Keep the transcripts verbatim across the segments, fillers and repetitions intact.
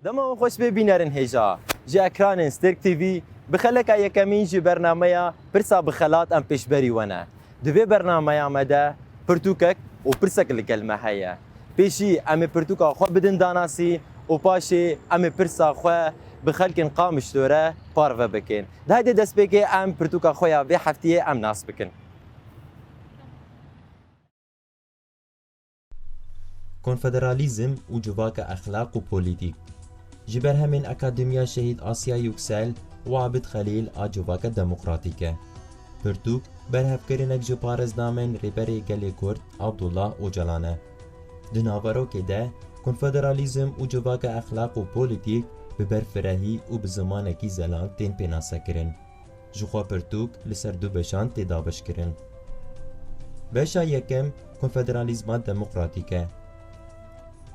Dema we xweş bê bînerên hêja. Ji ekranên Stêrk T V bi xeleka yekemîn ji bernameya Pirsa bi Xelat em pêşberî we ne. Di vê bernameya me de pirtûkek û pirsek li gel me heye. Pêşî em ê pirtûka xwe bidin danasîn û paşê em ê pirsa xwe bi xelkên Qamişlo re parve bikin. De heydê destpêkê em pirtûka xwe ya vê heftiyê em nas bikin. Konfederalîzm û civaka exlaq û polîtîk. Ji berhemên Akademiya Şehîd Asya Yuksel û Abid Xelîl a civaka demokratîk e. Pirtûk berhevkirinek ji parêznamên Rêberê Gelê Kurd Abdullah Ocalan e. Di naverokê de konfederalîzm û civaka exlaq û polîtîk bi berfirehî û bi zimanekî zelal tên pênasekirin. Ji xwe pirtûk li ser du beşan tê dabeşkirin. Beşa yekem konfederalîzma demokratîk e.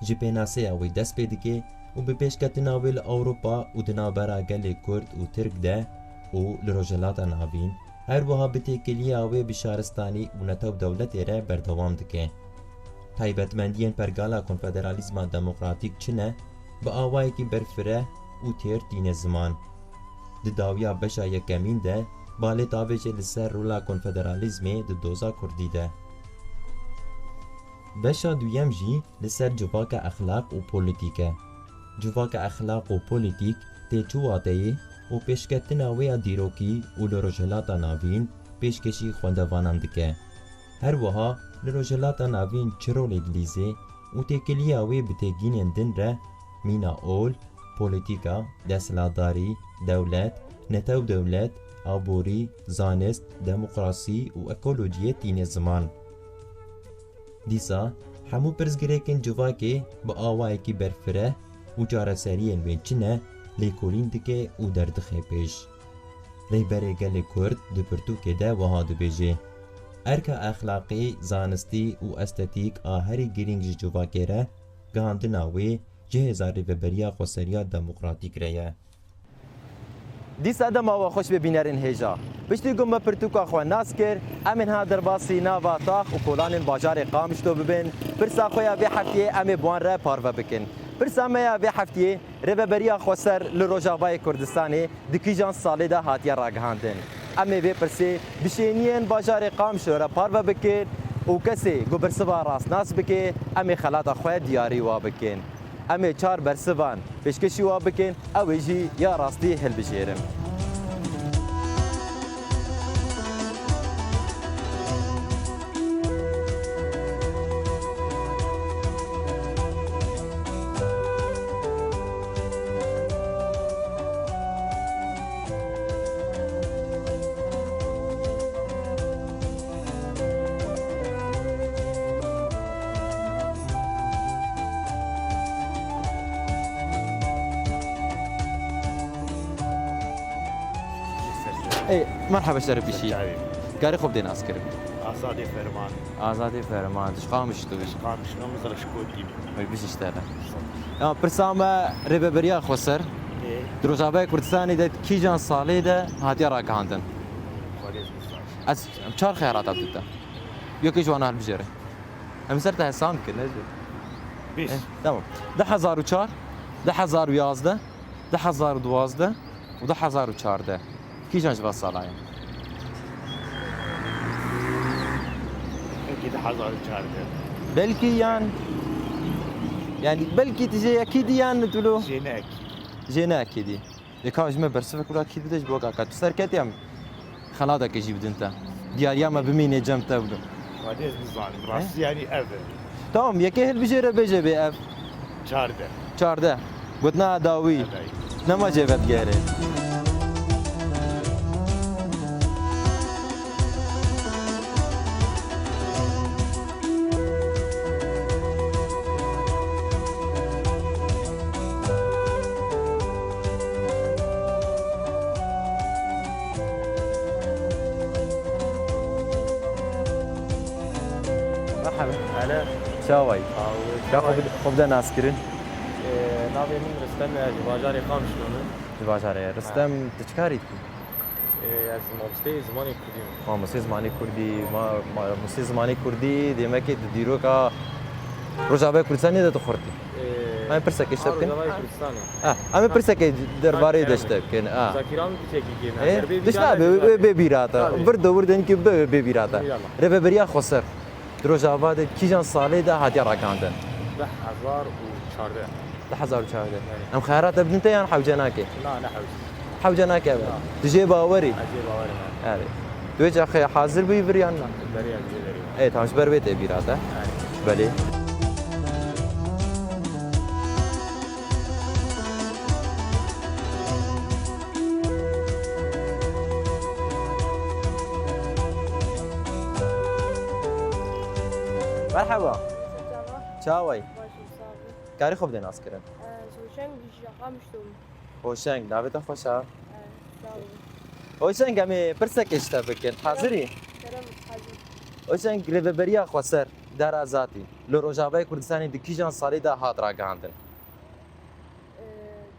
Ji pênaseya wê dest pê dike û bi pêşketina wê li Ewropa û di navbera gelê Kurd û Tirk de û li Rojhilata Navîn, her wiha bi têkiliya wê bi şaristanî û netew dewletê re berdewam dike. Taybetmendiyên pergala konfederalîzma demokratîk çi ne? Bi awayekî berfireh û têr tîne ziman. Di dawiya beşa yekemîn de balê tavêje li ser rola konfederalîzmê di doza kurdî de. Beşa duyem jî li ser civaka exlaq û polîtîk e. Civaka exlaq û polîtîk tê çi wateyê û pêşketina wê ya dîrokî û li Rojhilata Navîn pêşkêşî xwendevanan dike. Her wiha li Rojhilata Navîn çi rolê dilîze û têkiliya wê bi têgînên din re mîna ol, polîtîka, desthilatdarî, dewlet, netew dewlet, aborî, zanist, demokrasî û ekolojiyê tîne ziman. Dîsa hemû pirsgirêkên civakê bi awayekî berfireh û çareseriyên wê çi ne lêkolîn dike û derdixe pêş. Rêberê Gelê Kurd di pirtûkê de wiha dibêje, erka exlaqî, zanistî û estetîk a herî girîng ji civakê re gihandina wê ji hêza Rêveberiya Xweseriya Demokratîk re ye. Dîsa dema we xweş be bînerên hêja. Piştî ku me pirtûka xwe nas kir, em ê niha derbasî nava tax û kolanên bajarê Qamişlo bibin. Pirsa xwe ya vê heftiyê em ê bi wan re parve bikin. Pirsa me ya vê heftiyê, Rêveberiya Xweser li Rojavayê Kurdistanê di kîjan salê de hatiye ragihandin? Em ê vê pirsê bi şêniyên bajarê Qamişlo re parve bikin û kesê ku bersiva rast nas bike, em ê xelata xwe diyarî wa bikin. Em ê çar bersivan pêşkêşî wa bikin, ew ê jî ya rastî hilbijêrin. Ê, merheba şerefî şî. Çavê. Karê xwe bidê nas kirin. Azadê Ferman. Azadê Ferman. Tu ji Qamişlo yî? Ji Qamişlo, min zira ji Kurdî. Wê bijî ji te re. Ya, pirsa me Rêveberiya Xweser. Ê. Di Rojavayê Kurdistanê de kîjan salê de hatiye ragihandin? Xwedê zî sar. Ez çar xeyarata bidî te. Yekê ji wan hilbijêre. Em ser te hesab bikin, ne? Bîst. Eh, tamam. Du hezar û çar, du hezar û yazdeh, du hezar û duwazdeh û du hezar û çardeh. Kîjan ji van sala ye? Belkî du hezar û çardeh. Belkî yan, yani belkî tu jê yekî dî yan tu lo? Jê ne yekî dî. Jê ne yekî dî. Ê ka ji me bersivek wila kî bide ji bo ka tu serketî em xelatekê jî bidin te. Diyariya me bimîne cem te wilo. Xwedê ez nizanim. Eh? Rastî yanî ev e. Tamam, yekê hilbijêre bêje bê ev. Çardeh. Çardeh. Gotina dawî. Dawî. Nema jê vedigerê. Merhaba. Alo. Çawa yî? Sağ ol. Ya xwe bide, xwe bide naskirin. Ee, navê min Ristem e, ji bajarê Qamişlo me. Ji bajarê. Ristem, tu çi karî dikî? Ê, ez mamosteyê zimanê kurdî me. Mamosteyê zimanê kurdî, ma-, ma-, mamosteyê zimanê kurdî, demekê di dîroka Rojavayê Kurdistanê de tu xurt î? Ê, Em pirsek işte bikin. Rojavayê Kurdistanê. Ha, em pirsekê derbarê de işte bikin. Ha. Zakiran piçekî kêm. E, dişta be, be, be bîrata. Tabii. Bir dowur den ki be, be bîrata. Eyvallah. Rêveberiya Xweser. Di Rojava de kîjan salê de hatiye ragihandin? Du hezar û çardeh. Du hezar û çardeh. Evet. Em xeyarata bidin te yan hewce nake? Na, ne hewce. Hewce nake be. Na. Tu jê bawerî? Ez jê bawerî me. Evet. Tu hiç axê hazir bûyî vir yan na? Berê ez jê berî. Evet, tamam, ji ber wê tê bîra te. Evet. Belê. Merhaba. Merhaba. Çaway? Baş ol, sağ ol. Karî xwe bidê naskirin. Ee, Hoşeng, ji Qamişlo me. Hoşeng, navê te xweş e? Ee, sağ ol. Hoşeng, em ê pirsek ji te bikin. Hazirî? Kerem, hazir. Hoşeng, Rêveberiya Xweser, Îdara Zatî, li Rojavayê Kurdistanê di kîjan salê de hat ragihandin?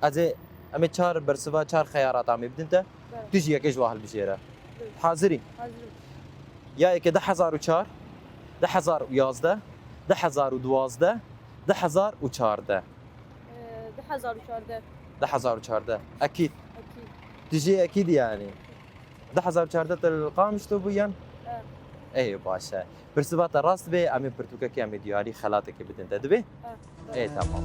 Ee, Ez ê, em ê çar bersiva, çar xeyarat em ê bidin te. Bele. Tu jî yekê ji wan hilbijêre. Bele. Hazirî? Hazir im. Ya yekê du hezar û çar, du hezar û yazdeh, du hezar û duwazdeh, du hezar û çardeh. Ee, du hezar û çardeh. Du hezar û çardeh. Ekîd. Ekîd. Tu jî ekîd yani. Du hezar û çardeh te li Qamişlo bû yan? E. Ê, baş e. Pirsiva te rast bê, em ê pirtûkekê, em ê diyarî xelatekê bidin te. Dibê? E. Ê, tamam.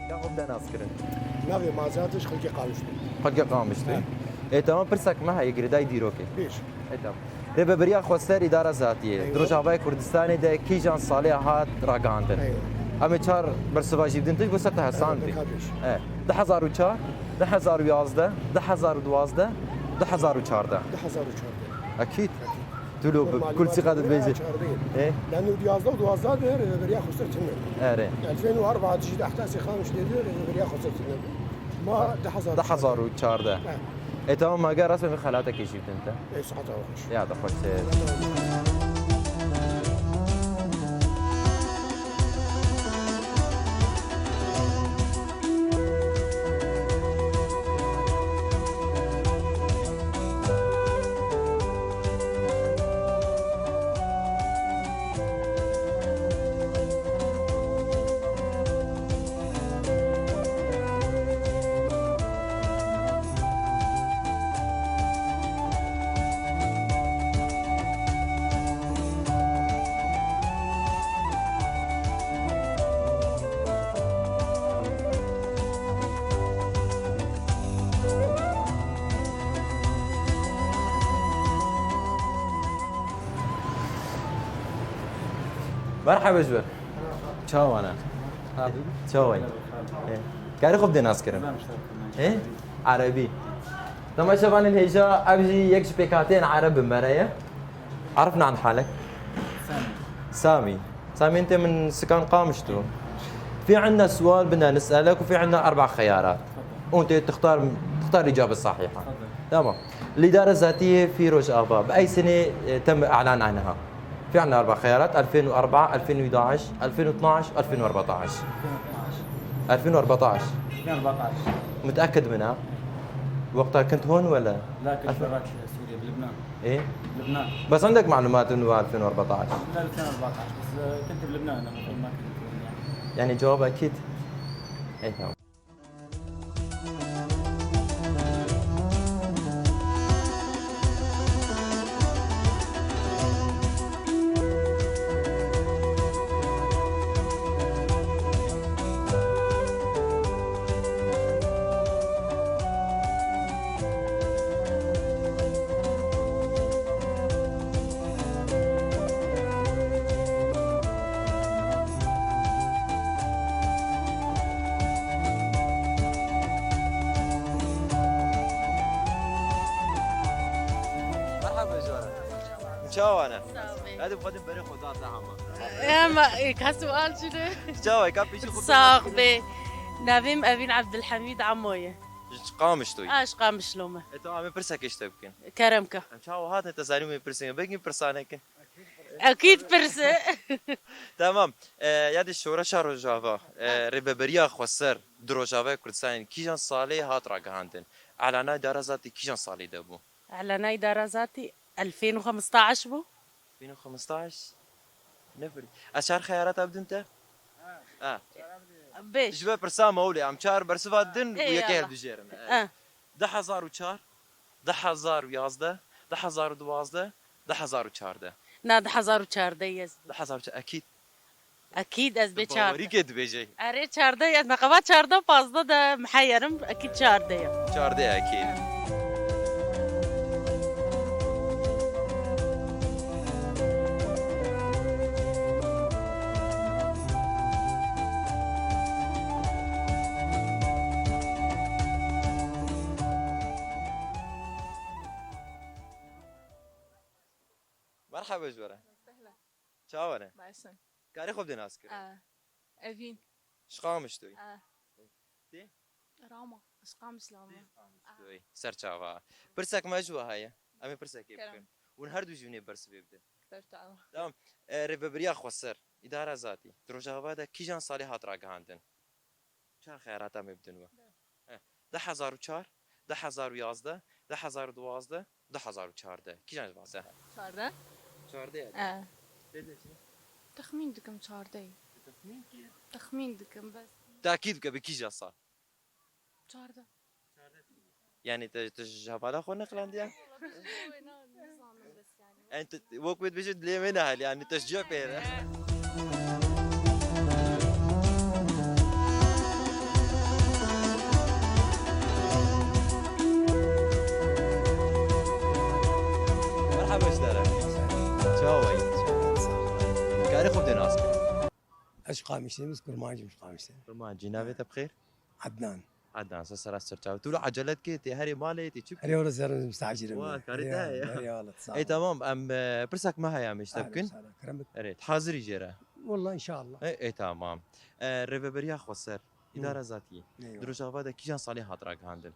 Ka xwe bide naskirin. Navê Mazatiş, xelkê Qamişlo. Xelkê Qamişlo. He. Ê, tamam, pirsek me heye, girêdayî dîrokê. Bêj. Ê, tamam. Rêveberiya Xweser, Îdara Zatiyê, Eywa. Di Rojavayê Kurdistanê de kîjan salê hat ragihandin? Eywa. Em ê çar bersiva jî bidin, tu ji bo ser te hesan bî. Eywa, dikkat bêj. E, du hezar û çar, du hezar û yazdeh, du hezar û duwazdeh, du hezar û çardeh. Du hezar û çardeh. Ekîd. Ekîd. Tu lo bi kul çiqad dibêjî? Çardeh. E? Lano duwazdeh, duwazdeh de Rêveberiya Xweser tune. Erê. Elfên û arba jî de Ehtasê Qamişlê de Rêveberiya Xweser tune. Ma du hezar. Du hezar û çardeh. E. E, tamam, ma gel rast be, min xelatekê jî bidin te. E, saeta xweş. Ya, da xweş. Merhaba ji we. Çawa ne? Çaway? Ê. Karî xwe bidê naskirin. Ê? Erebî. Temaşevanên hêja, ev jî yek ji pêkhateyên Ereb bi me re ye. عرفنا عن حالك. سامي. سامي. سامي، انت من سكان قامشتو. في عنا سؤال بدنا نسألك وفي عنا أربع خيارات. تفضل. وانت تختار، تختار الإجابة الصحيحة. تفضل. تمام. الإدارة الذاتية في روجافا، بأي سنة، آه، تم الإعلان عنها؟ في عنا أربع خيارات: ألفين وأربعة، ألفين وإحدعش، ألفين واثنعش، ألفين وأربعتعش. ألفين واثنعش. ألفين وأربعتعش. ألفين وأربعتعش. متأكد منها؟ وقتها كنت هون ولا؟ لا، كنت ألفين. برات سوريا، بلبنان. إيه؟ بلبنان. بس عندك معلومات إنه ألفين وأربعتعش؟ لا، ألفين وأربعتعش، بس، آه، كنت بلبنان أنا، ما كنت هون يعني. يعني جواب أكيد؟ إيه، تمام. Merhaba Zara. Çawa ne? Sağ ol. Hadi bu kadın beni koda hama. Ama, e, ka sual çi ne? Çawa, ka pişi xwe. Sağ be. Navê min Evîn Ebdilhemîd Emo ye. Ji Qamişlo yî? A, ji Qamişlo me. E, tamam, em ê pirsekê ji te bikin. Kerem ke. Em çawa hatin te zanî em ê pirsên? Belkî pirsanekin. Ekîd pirse. Tamam. E, ya di şoreşa Rojava, e, Ha. Rêveberiya Xweser di Rojavaya Kurdistanê kîjan salê hat ragihandin? Elanay Darazatî kîjan salê de bû? Elanay Darazatî elfên û xemstaş bû. Elfên û xemstaş? Ne firî. Ez çar xeyarata bidim te? Ha. Bêj. Ji ber pirsa mewlê, em çar bersiva din û Ê, yekê Allah. Hilbijêrin. Ha. Du hezar û çar, du hezar û yazdeh, du hezar û duwazdeh, du hezar û çardeh. Na, du hezar û çardeh ye. Du hezar û çar, ekîd. Ekîd ez bê çardeh. Bawerî ke dibêje. Erê çardeh ye, ez me qeva çardeh û pazdeh de miheyerim, ekîd çardeh ye. Çardeh ye ekîd. Merhaba ji we re. Sehla. Çawa ne? Baş in. Karê xwe bidê nas kirin. A, Evîn. Ji Qamişlo yî? A. Tê? Rama. Ji Qamişlo me. Tê Qamişlo yî. Ser çava. Pirsek me ji we heye. Em ê pirsekê Kerem. Bikin. Hûn her du jî hûn ê bersivê bidin. Ser çava. Tamam. E, Rêveberiya Xweser, Îdara Zatî, di Rojava de kîjan salê hat ragihandin? Çar xeyarata me bidin we. De. He. Du hezar û çar, du hezar û yazdeh, du hezar û duwazdeh, du hezar û çardeh. Kîjan ji vase? Çardeh. Çardeh ye. E. Tê de çi? Texmîn dikim çardeh. Tu texmîn kî? Texmîn dikim bes. Takîd bike bi kîja sal? Çardeh. Çardeh. Yani te, te ji hevala xwe neqlendiye? Wala, nizanim bes yani. Yani tu, wek wê dibêje dilê wê nehel, yani te ji cihê pê re. Merhaba ji te re. Çawa yî? Karê xwe bidê nas kirin. Ez ji Qamişliyim, ez kurmancîm ji Qamişliyim. Kurmancî, navê te bi xêr? Adnan. Adnan, ser sera ser çav. Tu li ecele dikê, tê herê malê, tê çi bikî? Herê wala ser mistacîrim. Wa, karê te heye. Herê wala, sağ ol. Ey, tamam, em, e, pirsek me heye, em ê ji te bikin. Ahlan, sağ ol, kerem bik. Erê, hazirî jê re? Wala, inşallah. Ey, ey, tamam. E, Rêveberiya Xweser, Hı. Îdara Zatî, Eyvallah. Di Rojava de kîjan salê hat ragihandin?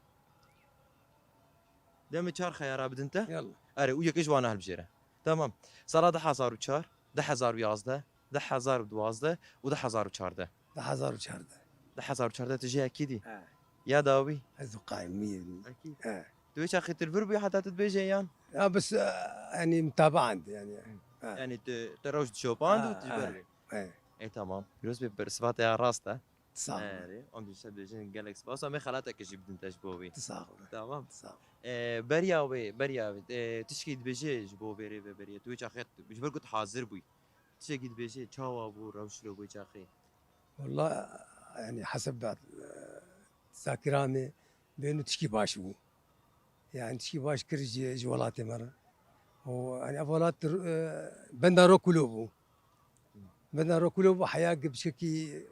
Demê çar xeyara bidin te? Yallah. Erê, û yekê ji wana hilbijêre. Tamam. Sala du hezar û çar, du hezar û yazdeh, du hezar û duwazdeh û du hezar û çardeh. Du hezar û çardeh. Du hezar û çardeh tu jê ekîdî? He. Ya dawî? Ez û qaymî. Ekîd. He. Tu wê çaxê tu li vir bûyî heta tu dibêje yan? Ya bes, e, yani mutabaan yani. Hı. He. Yani tu, tu rewş dişopand û Ha, tu ji ber ha, bûyî. He. E, tamam. Pîroz bê, sifa te ya rast e. Sağ ol. Erê, em jî ji te dibêjin gelek spas. Em ê xelatekê jî bidin te ji bo wî. Tu sağ ol. Tamam. Tu sağ ol. E, beriya wê, beriya wê, e, tişkî dibêje ji bo vê rêveberiya. Tu wê çaxê, ji ber ku tu hazir bûyî. Tiştekî dibêje, çawa bû, rewş li wê çaxê? Wala, yani heseb be, e, zakira me bêno tişkî baş bû. Yani tişkî baş kir ji, ji welatê me re. Û, yani ev welat, e, benda Rokulo bû. Benda Rokulo bû, heya gibçekî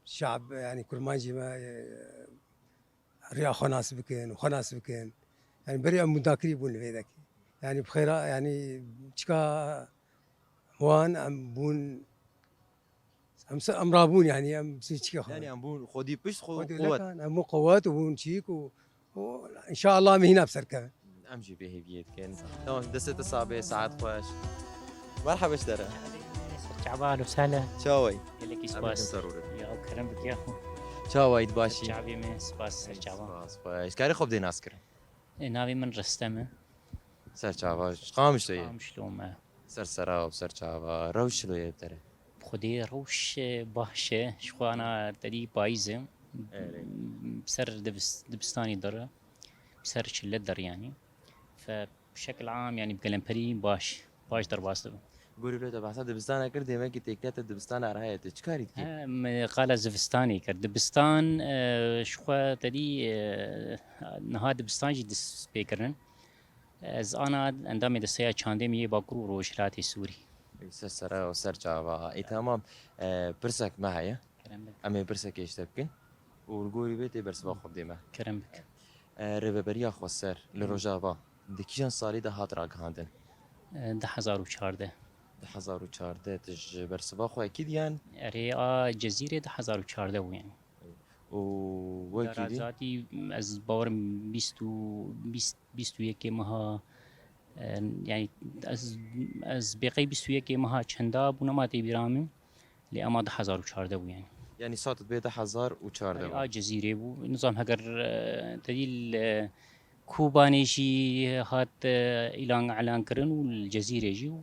şab, yani kurmancî me, e, riya xwe nas bikin, xwe nas bikin. Yani berî em mudakirî bûn li vê dekê. Yani bi xêra, yani çika wan em bûn Em se, em rabûn, yani, em çi, çi xwe. Yani, em bûn xwedî pişt xwe Xwedî quwet. Lekan, em bûn quwet û bûn çîk û, û inşallah em hîna bi ser kevin. Em jî vê hêviyê dikin. Tamam, destê te sax be, saet xweş. Merhaba ji te re. Çava, alo, sale. Çawayî? Gelekî spas. Em dikin ser rû re. Ya, kerem bike. Çawayî, tu baş î? Çavê me, spas, ser çava. Spas xweş. Karê xwe bidê nas kirin. E, navê min Restem e. Ser çava, ji Qamişlo ye? Qamişlo me. Ser sera û ser çava, rewş çilo ye bi te re? Xwedê rewş, e, baş e, ji xwe ana te dî payîz e. Erê. Ser dibis-, dibistanê der e, ser çile der yanî. Fe, bi şekil am yanî bi gelemperî baş, baş derbas dibe. Gorî vê te behsa dibistana kir, demekî têkiliya te dibistana re heye, tu çi karî dikî? He, min qala zivistanê kir. Dibistan, e, ji xwe te dî, e, niha dibistan jî dest pê kirin. Ez ana endamê Desteya Çandê me yê Bakur û Rojhilatê Sûrî. Ê, ser sera û ser çava. Ê, tamam. E, pirsek me heye. Kerem bik. Em ê pirsekê ji te bikin. Û li gorî vê tê bersiva xwe bidê me. Kerem bik. E, Rêveberiya Xweser li Hı. Rojava di kîjan salî de hat ragihandin? E, du hezar û çardeh. Du hezar û çardeh, tu ji bersiva xwe ekîd yan? Erê, a Cezîrê du hezar û çardeh bû yanî. û wekî dî? Darazatî ez bawerim bîst û, bîst, bîst û yekê meha, e, yanî ez, ez bêqey bîst û yekê meha çenda bû, nema tê bîra min, lê ema du hezar û çardeh bû yanî. Yanî sat bê du hezar û çardeh bû. A Cezîrê bû. Nizam heger, e, te dî li Kobanê jî hat, e, îlan, îlan kirin û li Cezîrê jî û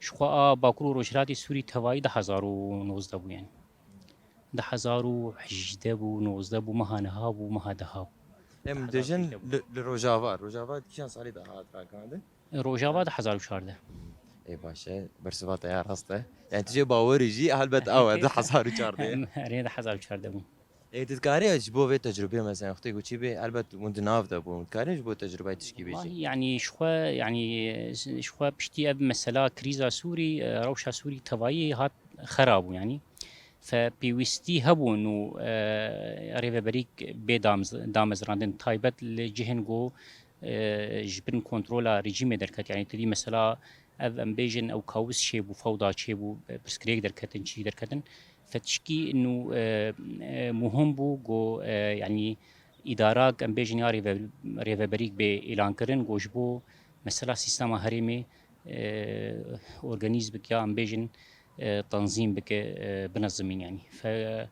ji xwe a Bakur û Rojhilatê Sûrî tevayî du hezar û nozdeh bû yanî. Du hezar û hejdeh bû, nozdeh bû, meha niha bû, meha deha bû. Em dibêjin li, li Rojava. Rojava kîjan salî de hat ragihandin? Rojava du hezar û çardeh. Ê baş e, bersiva te ya rast e. Yani tu jê bawerî jî helbet ew e, du hezar û çardeh. Erê, du hezar û çardeh bû. Ê, tu dikarî ji bo vê tecrubeyê mesela wextê ku çî bê, helbet hûn di nav de bûn. Dikarî ji bo tecrubeyê tişkî bêjî? Wahî, yanî ji xwe, yanî ji xwe piştî ev mesela krîza Sûrî, e, rewşa Sûrî tevayî hat xera bû yanî. Fe pêwîstî hebûn û, e, rêveberîk bê damiz-, damezrandin taybet li cihên ku, e, ji bin kontrola rejîmê derket. Yanî tu dî mesela ev em bêjin ew kawis çêbû, fewda çêbû, e, pirsgirêk derketin, çî derketin. Fe tişkî nû, e, e, muhim bû ku, e, yanî îdarak em bêjin ya rêve-, rêveberîk bê îlankirin ku ji bo mesela sîstema herêmê, e, organîz bike ya em bêjin, e, tenzîm bike, e, binezimîn yanî. Fe,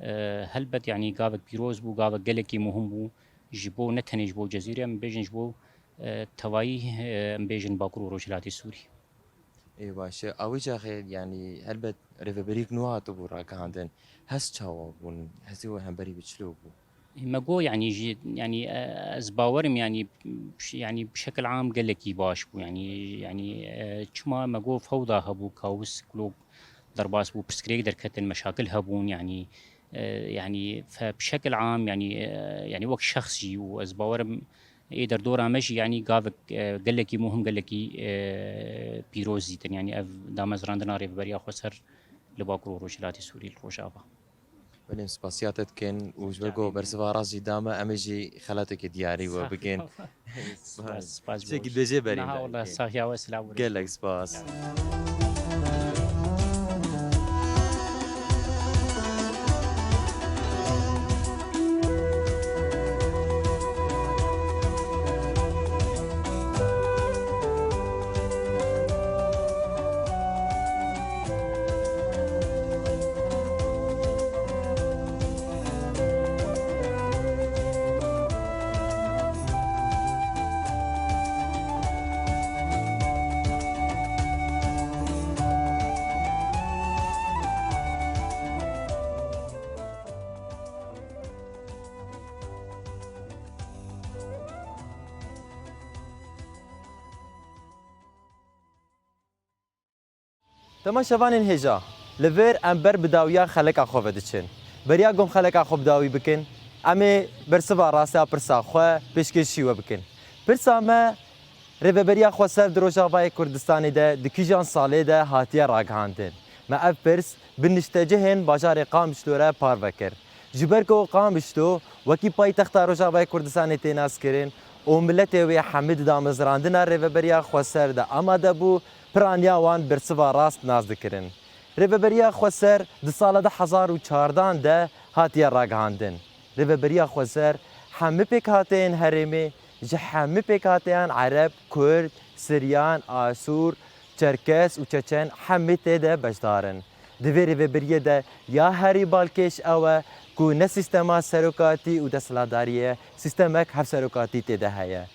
e, helbet yanî gavek pîroz bû, gavek gelekî muhim bû ji bo, ne tenê ji bo Cezîrê, em bêjin ji bo, e, tevayî, e, em bêjin Bakur û Rojhilatê Sûrî. Ê baş e. A wî çaxê, yanî helbet rêveberîk nû hatibû ragihandin. Hez çawa bûn? Hezê we hemberî bi çilo bû? Me got, yanî jî, yanî, e, ez bawerim, yanî, yanî bi şekil am gelekî baş bû, yanî, yanî, e, çima me got fewda hebû, kawis, kulok derbas bû, pirsgirêk derketin, meşakil hebûn, yanî, e, yanî fe-, bi şekil am, yanî, e, yanî wek şexs jî û ez bawerim ê derdora me jî, yanî gavek, e, gelekî muhim, gelekî, e, pîroz dîtin, yanî ev damezrandina Rêveberiya Xweser li Bakur û Rojhilatê Sûrî li Rojava. Belê, em spasiya te dikin û ji ber ku bersiva rast jî da me, em ê jî xelatekê diyarî we bikin. Spas, spas. Tiştekî dibêjê berî. Niha wela saxiya we, silav. Gelek spas. Temaşevanên hêja, li vir em ber bi dawiya xeleka xwe ve diçin. Beriya ku em xeleka xwe bi dawî bikin, em ê bersiva rast ya pirsa xwe pêşkêşî we bikin. Pirsa me, Rêveberiya Xweser di Rojavayê Kurdistanê de di kîjan salê de hatiye ragihandin? Me ev pirs bi niştecihên bajarê Qamişlo re parve kir. Ji ber ku Qamişlo wekî paytexta Rojavayê Kurdistanê tê naskirin û miletê wê hemî di damezrandina Rêveberiya Xweser de amade bû, piraniya wan bersiva rast nas dikirin. Rêveberiya Xweser di sala du hezar û çardan de hatiye ragihandin. Rêveberiya Xweser hemî pêkhateyên herêmê, ji hemî pêkhateyan Ereb, Kurd, Siryan, Asûr, Çerkes û Çeçen hemî tê de beşdar in. Di vê rêveberiyê de ya herî balkêş ew e ku ne sîstema serokatî û desthilatdariyê ye, sîstemek hevserokatî tê de heye.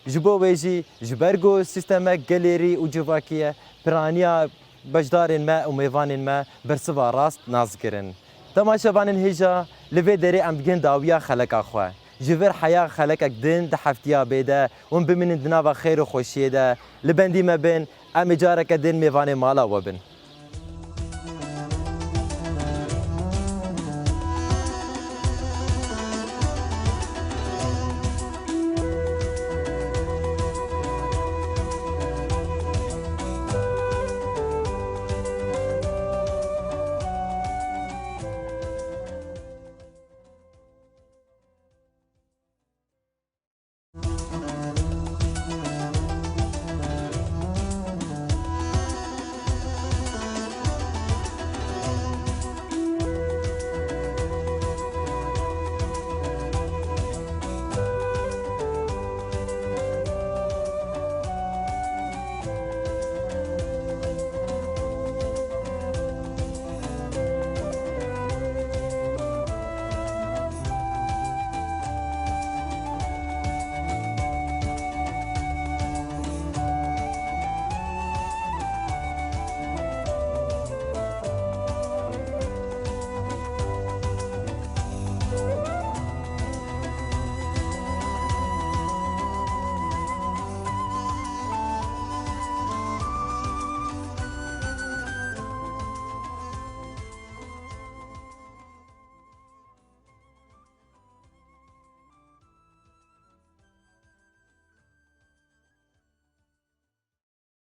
Ji bo wê jî, ji ber ku sîstemek gelêrî û civakî ye, piraniya beşdarên me û mêvanên me bersiva rast nas dikirin. Temaşevanên hêja, li vê derê em digihên dawiya xeleka xwe. Ji vir heya xelekek din di heftiya bê de hûn bimînin di nava xêr û xweşiyê de, li bendî me bin, em ê careke din mêvanê mala we bin.